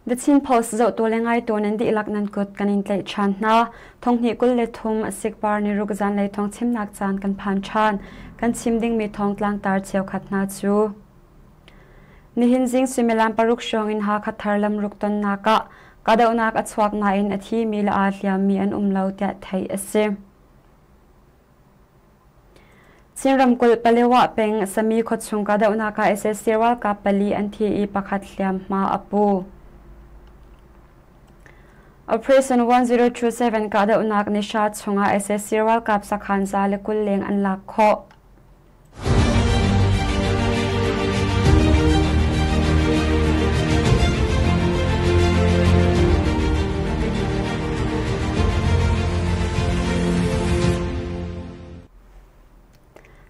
The Chin Post zohtu le ngaitu nan dihlak nan kut kan in tlaih ṭhan hna. Thonghnih 23 a sikpar ni ruk zanlei thawng chimnak caan kan phan ṭhan. Kan chim dingmi thawng tlangtar cheukhat hna cu. Nihin zing suimilam 6 hrawng in Hakha thar lamruk tonnak ah kahdohnak a chuak nain a thimi le aa hliammi an um lo tiah theih a si. Chin ramkulh Palewa peng Sami khuachung kahdohnak ah sac ralkap pali an thi i pakhat hliamhma a pu. Operation 1027 kahdohnak nihra chungah sac ralkap sakhan 120 leng an lak khawh.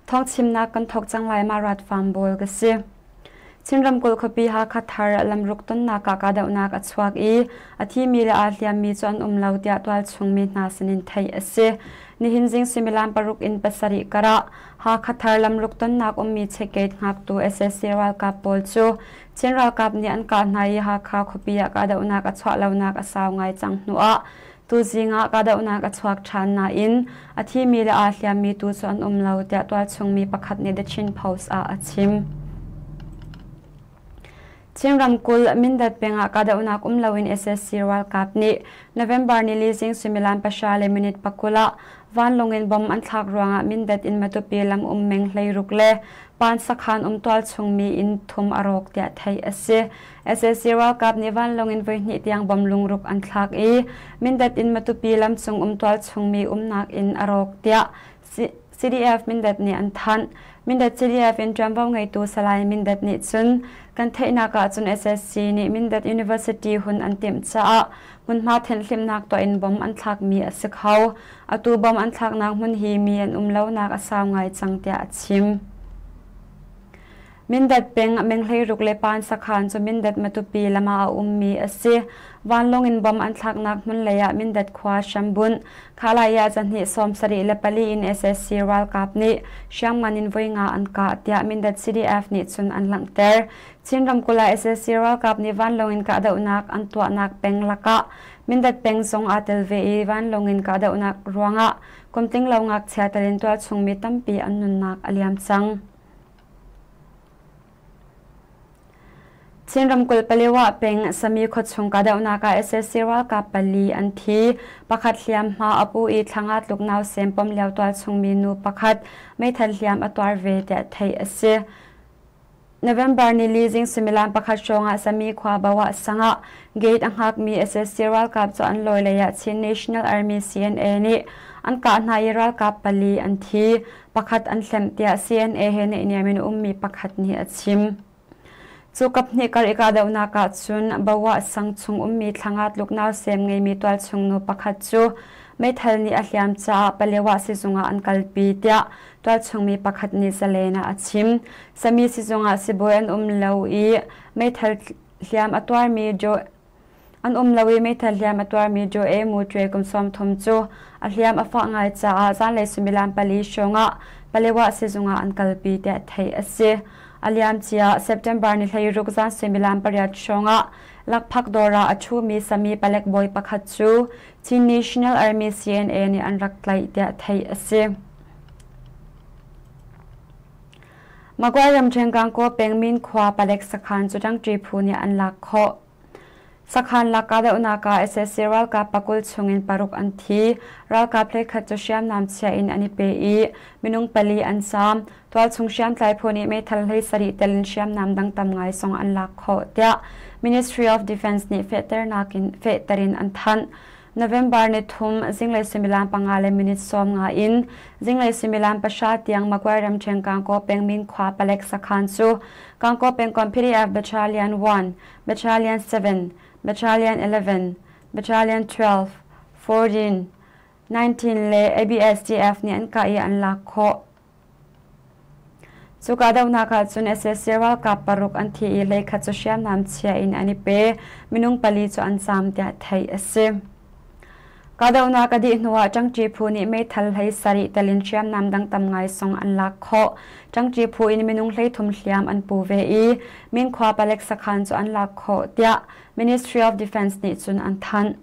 Thawngchimnak kan thawk cang lai ma rat farm bawl ka si. Chin ramkulh khuapi Hakha thar lamruk tonnak ah kahdohnak a chuak i a thimi le aa hliammi cu an um lo tiah tualchung mi hna sinin theih a si. Nihin zing suimilam 6 in 7 karah Hakha thar lamruk tonnak ummi checkgate hngaktu sac ralkap pawl cu Chin ralkap nih an kah hna i Hakha khuapi ah kahdohnak a chuah lonak a sau ngai cang hnuah tuzing ah kahdohnak a chuak ṭhan nain a thimi le aa hliammi tu cu an um lo tiah tualchung mi pakhat nih The Chin Post ah a chim. Chin ramkulh Mindat peng ah kahdohnak um loin sac ralkap nih November nili zing suimilam 9 le minute 20 ah vanlawng in bomb an thlak ruangah Mindat in Matupi lam um meng 16 le Pan sakhan um tualchung mi inn thum a rawk tiah theih a si. Sac ralkap nih vanlawng in voihnih tiang bomb lungruk an thlak i Mindat in Matupi lam cung um tualchung mi umnak inn a rawk tiah CDF Mindat nih an thanh. Mindat CDF in ṭuanvo ngeitu Salai Mindat nih cun kan theihnak ahcun SSC nih Mindat University hun an timh caah hmunhma thenhhlimhnak tuah in bom an thlakmi a si kho. Atu bom an thlaknak hmun hi mi an um lonak a sau ngai cang tiah a chim. Mindat peng Menghlei le Pan sakhan cu Mindat Matupi lam ah a ummi a si. Vanlawng in bom an thlaknak hmun lei ah Mindat khua hrambunh Khalai ah zahnih 74 in sac ralkap nih hriamngan in voi nga an kah tiah Mindat CDF nih cun an langhter. Chin ramkulh ah sac ralkap nih vanlawng in kahdohnak an tuahnak peng lakah Mindat peng zong aa tel ve i vanlawng in kahdohnak ruangah kum tlinglo ngakchia telin tualchung mi tampi an nunnak a liam cang. Chin ramkulh Palewa peng Sami khuachung kahdohnak ah sac ralkap pali an thi. Pakhat hliamhma a pu i thla nga tluk nausem pom lio tualchung mi nu pakhat meithal hliam a tuar ve tiah theih a si. November nili zing suimilam pakhat hrawng ah Sami khua Bawah sang ah gate a hngakmi sac ralkap cu an lawi lei ah Chin National Army CNA nih an kah hna i ralkap pali an thi. Pakhat an hlemh tiah CNA he naihniam in a ummi pakhat nih a chim. Cu kaphnih kar i kahdohnak ah cun Bawah sang chung ummi thla nga tluk nausem ngeimi tualchung nu pakhat cu meithal nih a hliam caah Palewa sizung ah an kalpi tiah tualchung mi pakhat nih Zalen ah a chim. Sami sizung ah sibawi an um lo i meithal hliam a tuarmi An um lo i meithal hliam a tuarmi Joe Mutre kum 30 cu a hliam a fah ngai caah zanlei suimilam 4 hrawng ah Palewa sizung ah an kalpi tiah theih a si. A liamcia September ni 16 zan suimilam 8 hrawng ah lakphak dawr ah a ṭhumi Sami palek bawi pakhat cu Chin National Army CNA nih an rak tlaih tiah theih a si. Magway ramṭhen Gangaw peng Min khua palek sakhan cu ṭangṭi phu nih an lak khawh. Sakhan lak kahdohnak ah sac ralkap 20 chungin paruk an thi. Ralkap 11 cu hriamnam chia in an i pe i minung pali an zaam. Tualchung hriamtlai phu nih meithal 17 tel in hriamnam dang tam ngai zong an lak khawh tiah Ministry of Defense nih fehternak in fehter in an thanh. November ni thum zinglei suimilam 5 le minute 15 in zinglei suimilam 9 tiang Magway ramṭhen Gangaw peng Min khua palek sakhan cu Gangaw pengkomh PDF Battalion 1, Battalion 7, Battalion 11, Battalion 12, 14, 19 le ABSDF nih an kah i an lak khawh. Cu kahdohnak ah cun sac ralkap paruk an thi i 11 cu hriamnam chia in an i pe. Minung pali cu an zaam tiah theih a si. Kahdohnak a dih hnuah ṭangṭi phu nih meithal hlei sarih telin hriamnam dang tam ngai song an lak khawh. Ṭangṭi phu in minung 13 hliam an pu ve i Minkhua palek sakhan cu an lak khawh tiah Ministry of Defense nih cun an thanh.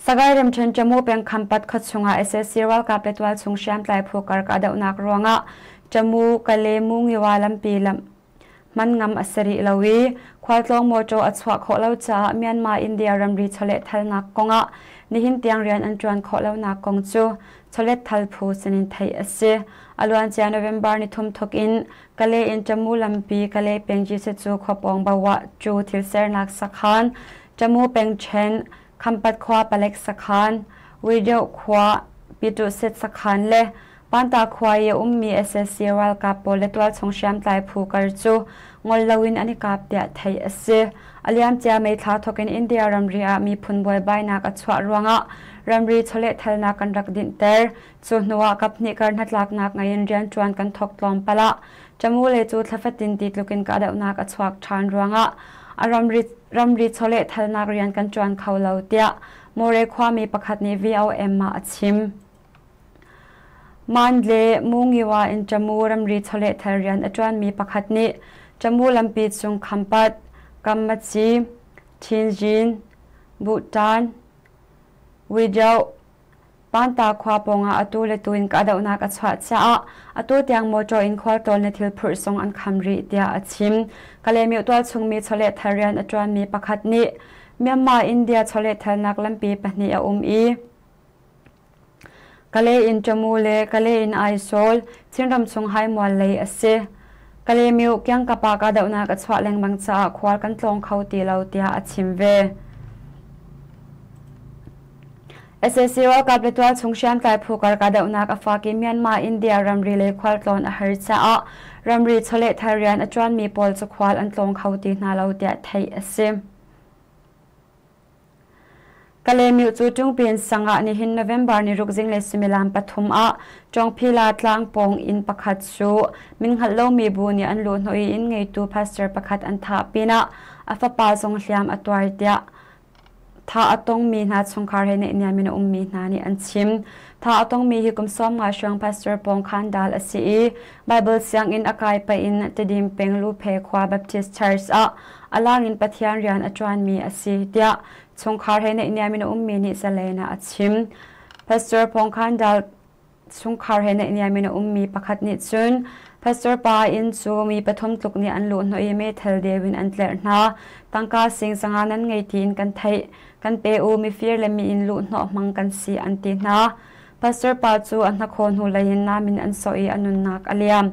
Sagaing ramṭhen Tamu peng Khampat khuachung ah sac ralkap le tualchung hriamtlai phu kar kahdohnak ruangah Tamu Kale Mungiwa lampi lam hman ngam a si rih lo i khualtlawng mawṭaw a chuah khawh lo caah Myanmar India ramri chawlehthalnak kongah nihin tiang rian an ṭuan khawh lonak kong cu chawletthal phu sinin theih a si. A luancia November nithum thawk in Kale in Tamu lampi Kale peng Jisecu khuapawng Bawah cu thil sernak sakhan, Tamu peng ṭhen Khampat khua palek sakhan, Wideuh khua Pitusit sakhan le Panta khua i a ummi sac ralkap pawl le tualchung hriamtlai phu kar cu ngol loin an i kap tiah theih a si. A liamcia May thla thawk in India ramri ah miphun buaibainak a chuah ruangah ramri chawlehthalnak kan rak dinhter. Cu hnuah kaphnih kar hnatlaknak ngei in rianṭuan kan thawk tlawmpal ah Tamu le cu thla fatin ti tlukin kahdohnak a chuak ṭhan ruangah a ramri ramri chawlehthalnak rian kan ṭuan kho lo tiah More khuami pakhat nih VOM ah a chim. Mandle Mungiwa in Tamu ramri chawlehthal rian a ṭuanmi pakhat nih Tamu lampi cung Khampat, Kammachi, Thinjin, Bhutan, Wideuh, Panta khua pawngah atu le tu in kahdohnak a chuah caah atu tiang motor in khualtlawn le thil phurh zong an kham rih tiah a chim. Kalaymyo tualchungmi chawlehthal rian a ṭuanmi pakhat nih Myanmar India chawlehthalnak lampi pahnih a um i Kalay in Tamu le Kalay in Aizawl, Chinram chung Haimual lei a si. Kalaymyo kiangkap ah kahdohnak a chuah lengmang caah khual kan tlawng kho ti lo tiah a chim ve. Sac ralkap le tualchung hriamtlai phu kar kahdohnak a fak i Myanmar India ramri lei khualtlawn a har caah ramri chawlehthal rian a ṭuanmi pawl cu khual an tlawng kho ti hna lo tiah theih a si. Kalaymyo cu Tungpin sang ah nihin November ni ruk zinglei suimilam pathum ah Chawngphila tlang pawng inn pakhat cu min hngalh lomi bu nih an luhhnawh i inn ngeitu pastor pakhat an thah pinah a fapa zong hliam a tuar tiah Tha a tongmi hna chungkhar he naihniam in a ummi hna nih an chim. Tha a tongmi hi kum 50 hrawng Pastor Pawng Khan Dal a si i Baibal sianginn a kai pah in Tedim peng Luphe khua Baptist Church ah a lang in Pathian rian a ṭuanmi a si tiah chungkhar he naihniam in a ummi nih Zalen ah a chim. Pastor Pawng Khan Dal Chungkhar he naihniam in a ummi pakhat nih cun pastor pa inn cu mi pathum tluk nih an luh hnawh i meithal deu in an tlerh hna. Tangka sing sanga nan ngei tiin kan theih. Kan pe u mifir le mi inn luh hnawh hmang kan si an ti hna. Pastor pa cu a hnakhaw hnulei in nam in an sawh i a nunnak a liam.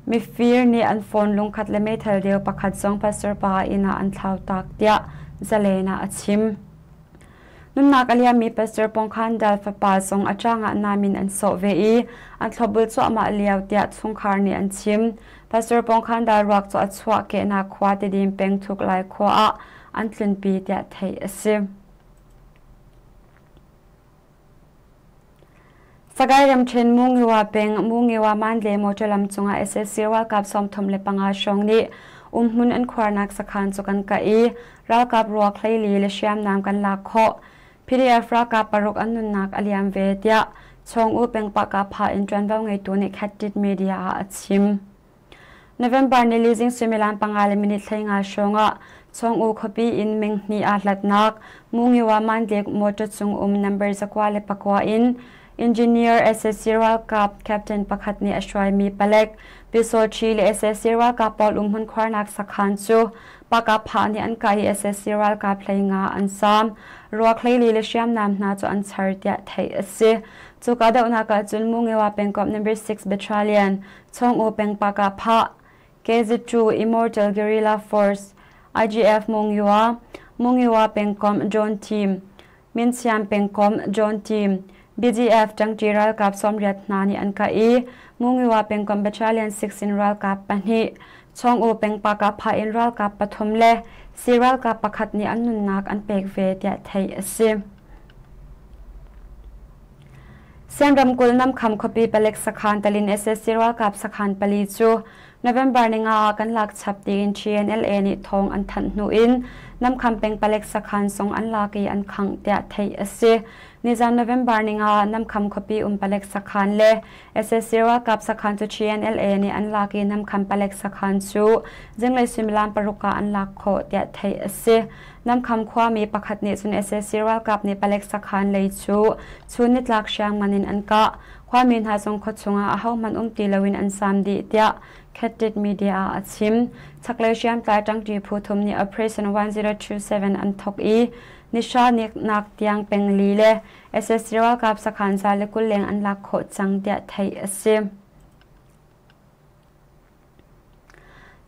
Mifir nih an phone lungkhat le meithal deu pakhat zong pastor pa inn ah an thlau tak tiah Zalen ah a chim. Nunnak a liammi Pastor Pawngkhan Dal fapa zong a ṭang ah nam in an sawh ve i an thlopbul cuahmah lio tiah chungkhar nih an chim. Pastor Pawngkhan Dal ruak cu a chuahkehnak khua Tedim peng Thuklai khua ah an tlunpi tiah theih a si. Sagaing ramṭhen Mungiwa peng Mungiwa Mandle motor lam cungah sac ralkap 35 hrawng nih umhmun an khuarnak sakhan cu kan kah i ralkap ruak 14 le hriamnam kan lak khawh. PDF ralkap paruk an nunnak a liam ve tiah Chawng-U peng Pahkahphah in ṭuanvo ngeitu nih Khatit Media ah a chim. November nili zing suimilam panga le minute 15 hrawng ah Chawng-U khuapi in meng hnih aa hlatnak Mungiwa Mandlek motor cung um number 99 in Engineer sac ralkap captain pakhat nih a hruaimi palek Pyusawṭhi le sac ralkap pawl umhmun khuarnak sakhan cu Pahkahphah nih an kah i sac ralkap 15 an saam. Ruak 14 le hriamnam hna cu an char tiah theih a si. Cu kahdohnak ah cun Mungiwa pengkomh number 6 Battalion Chawng-U peng Pahkahphah, KZ2 Immortal Guerrilla Force, IGF Mungyua, Mungyua pengkomh Drone Team, Minsiam pengkomh Drone Team, BGF ṭangṭi ralkap 80 hna nih an kah i Mungyua pengkomh Battalion 6 in ralkap pahnih, Chawng-U peng Pahkahphah in ralkap pathum le si ralkap pakhat nih an nunnak an pek ve tiah theih a si. Sian ramkulh Namkham khuapi palek sakhan telin sac ralkap sakhan pali cu November ninga ah kan lak chap tiin TNLA nih thawng an thanh hnu in Namkham peng palek sakhan zong an lak i an khangh tiah theih a si. Nizan November ninga Namkham khuapi um palek sakhan le SSC ralkap sakhan cu TNLA nih an lak i Namkham palek sakhan cu zinglei suimilam paruk ah an lak khawh tiah theih a si. Namkham khuami pakhat nih cun SSC ralkap nih palek sakhan lei cu chun nitlak hriamngan in an kah. Khuami hna zong khuachung ah ahohmanh um ti loin an saam dih tiah Khettit Media ah a chim. Chaklei hriamtlai ṭangṭi phu thum nih Operation 1027 an thawk i nihra nak tiang pengli le SSC ralkap sakhan 120 leng an lak khawh cang tiah theih a si.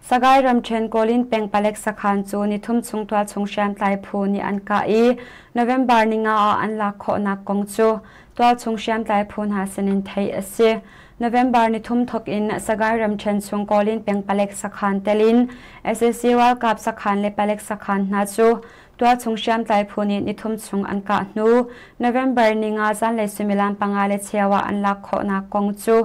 Sagaing ramṭhen Kawlin peng palek sakhan cu nithum chung tualchung hriamtlai phu nih an kah i November ninga ah an lak khawhnak kong cu tualchung hriamtlai phu hna sinin theih a si. November nithum thawk in Sagaing ramṭhen chung Kawlin peng palek sakhan tel in sac ralkap sakhan le palek sakhan hna cu tualchung hriamtlai phu nih nithum chung an kah hnu November ninga zanlei suimilam 5:15 ah an lak khawhnak kong cu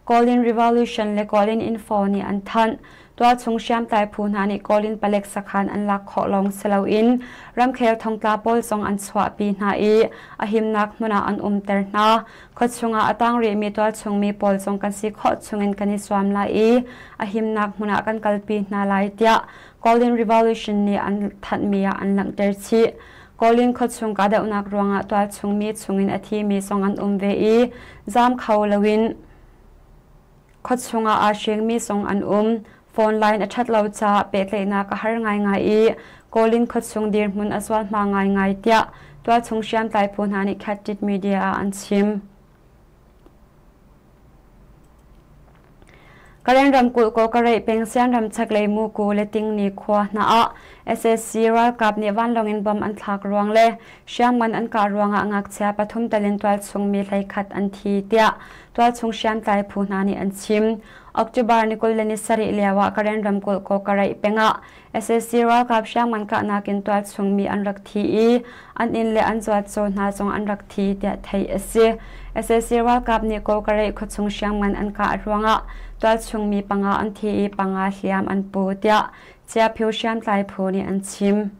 Kawlin Revolution le Kawlin Info nih an thanh. Tualchung hriamtlai phu hna nih Kawlin palek sakhan an lak khawh lawng si loin ramkhel thongtla pawl zong an chuahpi hna i a himnak hmun ah an umter hna. Khuachung ah a tang rihmi tualchung mi pawl zong kan si khawh chungin kan i zuam lai i a himnak hmun ah kan kalpi hna lai tiah Kawlin Revolution nih an thanhmi ah an langhter chih. Kawlin khuachung kahdohnak ruangah tualchung mi chungin a thimi zong an um ve i zaam kho loin khuachung ah aa hrengmi zong an um. Phone line a ṭhat lo caah pehtlaihnak a har ngaingai i Kawlin khuachung dirhmun a zualhma ngaingai tiah tualchung hriamtlai phu hna nih Khattit Media ah an chim. Karen ramkulh Kawkareih peng Sianram chaklei Muku le Tingni khua hna ah sac ralkap nih vanlawng in bomb an thlak ruang le hriamngan an kah ruangah ngakchia pathum tel in tualchung mi 11 an thi tiah tualchung hriamtlai phu hna nih an chim. October ni 27 lio ah Karen ramkulh Kawkareih peng ah sac ralkap hriamngan kahnak in tualchung mi an rak thi i an inn le an zuatcaw hna zong an rak thi tiah theih a si. sac ralkap nih Kawkareih khuachung hriamngan an kah ruangah tualchung mi panga an thi i panga hliam an pu tiah Chiaphiu hriamtlai phu nih an chim.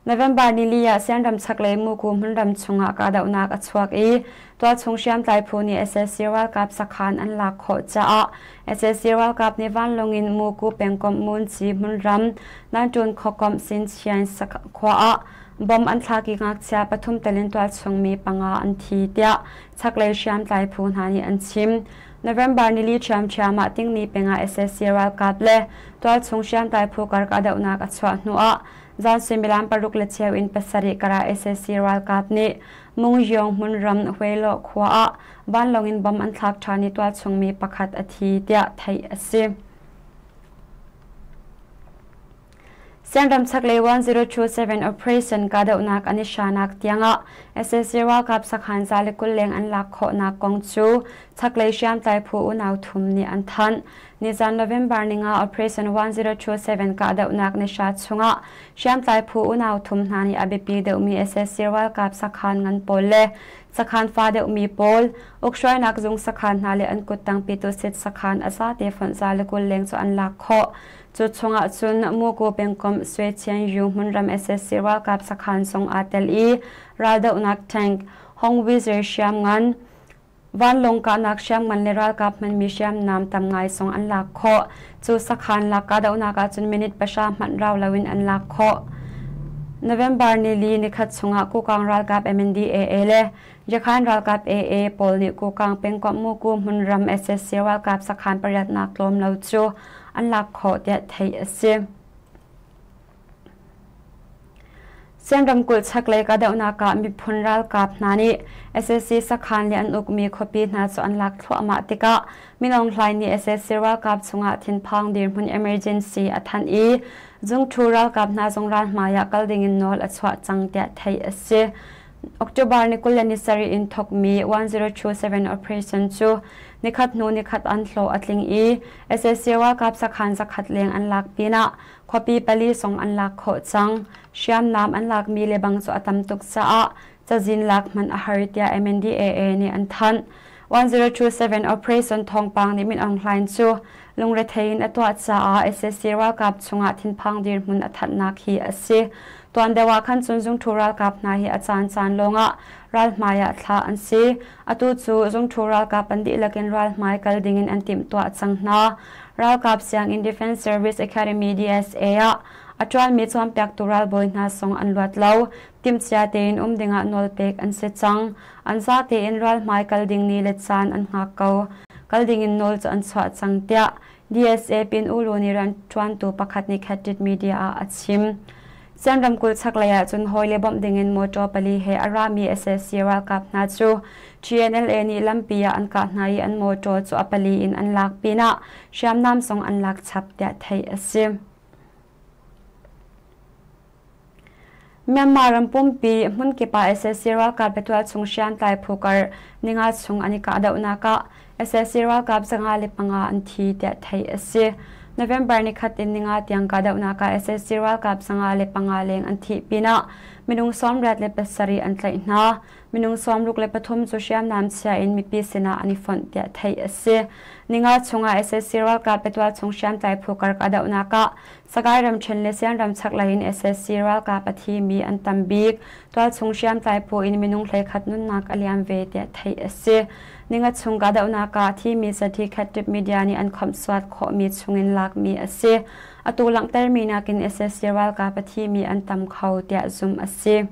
November nili ah Sianram chaklei Muku hmunram chungah kahdohnak a chuak i tualchung hriamtlai phu nih sac ralkap sakhan an lak khawh caah sac ralkap nih vanlawng in Muku pengkomh Munci hmunram Nantun khuakomh Sinchian khua ah bom an thlak i ngakchia pathum tel in tualchung mi panga an thi tiah chaklei hriamtlai phu hna nih an chim. November nili ṭhiamṭhiam ah Tingni peng ah sac ralkap le tualchung hriamtlai phu kar kahdohnak a chuah hnuah zan suimilam 6:15 in 7 kar ah sac ralkap nih Mungyong hmunram Huelawh khua ah vanlawng in bom an thlak ṭhan i tualchung mi pakhat a thi tiah theih a si. Sianram chaklei 1027 operation kahdohnak an i hranak tiangah sac ralkap sakhan 120 leng an lak khawhnak kong cu chaklei hriamtlai phu unau thum nih an thanh. Nizan November ninga operation 1027 kahdohnak ni hra chungah hriamtlai phu unau thum hna nih a biapi deuhmi sac ralkap sakhan ngan pawl le sakhan fa deuhmi pawl ukhruainak zung sakhan hna le an kuttang pitusit sakhan a zate fonh 120 leng cu an lak khawh. Cu chungah cun Muku pengkomh Swe Chian Yu hmunram sac ralkap sakhan zong aa tel i raldohnak tank Hong Wizir hriamngan, vanlawng kahnak hriamngan le ralkap hmanmi hriamnam tam ngai zong an lak khawh. Cu sakhan lak kahdohnak ahcun minute 0 hmanh rau loin an lak khawh. November nili nikhat chungah Kukang ralkap MNDAA le Yakhan ralkap AA pawl nih Kukang pengkomh Muku hmunram sac ralkap sakhan pariatnak tlawm lo cu an lak khawh tiah theih a si. Sian ramkulh chaklei kahdohnak ah miphun ralkap hna nih sac sakhan le an ukmi khuapi hna cu an lak thluahmah tikah Min Aung Hlaing nih sac ralkap chungah thinphang dirhmun emergency a thanh i zungthu ralkap hna zong ralhmai ah kal dingin nawl a chuah cang tiah theih a si. October ni 27 in thawkmi 1027 operation cu nikhat hnu nikhat an hlawh a tling i sac ralkap sakhan zakhat leng an lak pinah khuapi pali zong an lak khawh cang. Hriamnam an lakmi lebang cu a tam tuk caah cazin lak hmanh a har tiah MNDAA nih an thanh. 1027 Operation thawngpang nih Min Aung Hlaing cu lungrethei in a tuah caah sac ralkap chungah thinphang dirhmun a thanhnak hi a si. Tuan deuh ah khan cun zungthu ralkap hna hi a caancaan lawngah ralhmai ah thlah an si. Atu cu zungthu ralkap an dihlak in ralhmai kal dingin an timhtuah cang hna. Ralkap sianginn Defense Service Academy DSA ah a ṭuanmi cawnpiaktu ralbawi hna zong an luat lo. Timhcia tein um dingah nawlpek an si cang. An za tein ralhmai kal ding ni le caan an hngak ko. Kal dingin nawl cu an chuah cang tiah DSA Pin U Lu nih rianṭuantu pakhat nih Khatit Media ah a chim. Sian ramkulh chaklei ah cun hawi le bawmh dingin motor pali he a rami sac ralkap hna cu GNLA nih lampi ah an kah hna i an motor cu a pali in an lak pinah hriamnam zong an lak chap tiah theih a si. Myanmar ram pumpi hmunkip ah sac ralkap le tualchung hriamtlai phu kar ninga chung an i kahdohnak ah sac ralkap 505 an thi tiah theih a si. November nikhat in ninga tiang kahdohnak ah sac ralkap 505 leng an thih pinah minung 87 an tlaih hna. Minung 63 cu hriamnam chia in mipi sinah an i fonh tiah theih a si. Ninga chungah sac ralkap le tualchung hriamtlai phu kar kahdohnak ah Sagaing ramṭhen le Sian chaklei in sac ralkap a thimi an tam bik. Tualchung hriamtlai phu in minung 11 nunnak a liam ve tiah theih a si. Ninga chung kahdohnak ah a thimi certificate media nih an khawmhsuat khawhmi chungin lakmi a si. Atu langhtermi nakin sac ralkap a thimi an tam kho tiah zumh a si.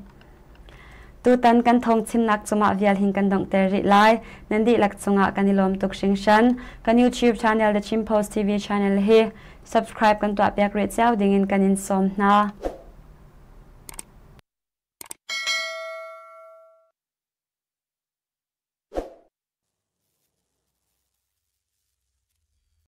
Tutan kan thawngchimnak cungah vial hin kan donghter rih lai. Nan dihlak cungah kan i lawm tuk hringhran. Kan YouTube channel The Chin Post TV channel hi subscribe kan tuahpiak rih cio dingin kan in sawm hna.